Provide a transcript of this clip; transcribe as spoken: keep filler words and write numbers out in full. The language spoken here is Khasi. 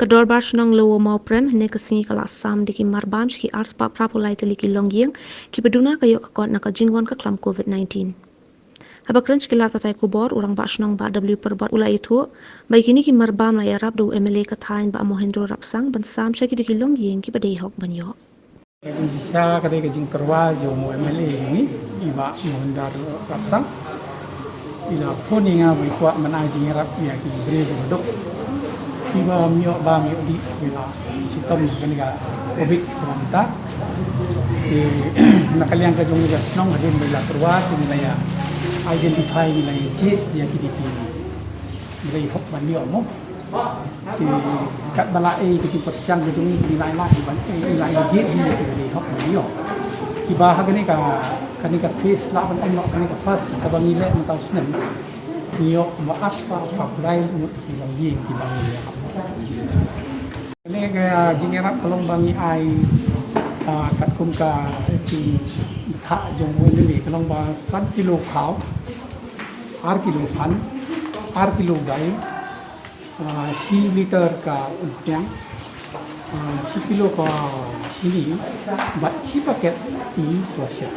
Ka Dorbar Shnong Lowomawprem hynne ka sngi ka la sam da ki marbam sha ki arspah phraphew lai tylli ki longïing kiba duna ka ïoh ka kot na ka jingwan ka khlam COVID nineteen. Haba kren sha ki lad pathai khubor, u Rangbah Shnong Bah W Pyrbot u la ïathuh ba kine ki marbam la ïarap da u MLA ka thaiñ Bah Mohindro Rapsang ban sam sha ki da ki longïing kiba dei hok ban ïoh. Ka jingshisha ka dei ka jingtyrwa jong u MLA jong ngi, i Bah Mohindro Rapsang. I la phone ïa nga ba i kwah ban ai jingïarap ïa ki briew kiba duk. Kiba ym ïoh bam ïoh dih, i la shitom kane ka COVID kaba mynta. Te na ka liang ka jong ngi ka shnong hadien ba i la tyrwa te ngi la ïa identify, ngi la ïa jied ïa ki dei ki, ngi la ïa hok ban ïoh mo. Te katba la ei ka jingpyrshang ka jong ngi, ngi la ïa lah ban ei, ngi la ïa jied ïa ki dei hok ban ïoh. Kiba ha kane ka, kane ka phase lah ban ong, kane ka phase kaba ngi leh mynta u snem, ngi ïoh kumba arspah phraphew lai ngut ki longïing kiba ngi ïa hok. Kane ka jingïarap ka long ba ngi ai, ah, katkum ka jingthaw jong u MLA ka long ba san kilo khaw, ar kilo phan, ar kilo dai, ah, shi liter ka umphniang, ah, shi kilo ka shini, bad shi paket tea sachet.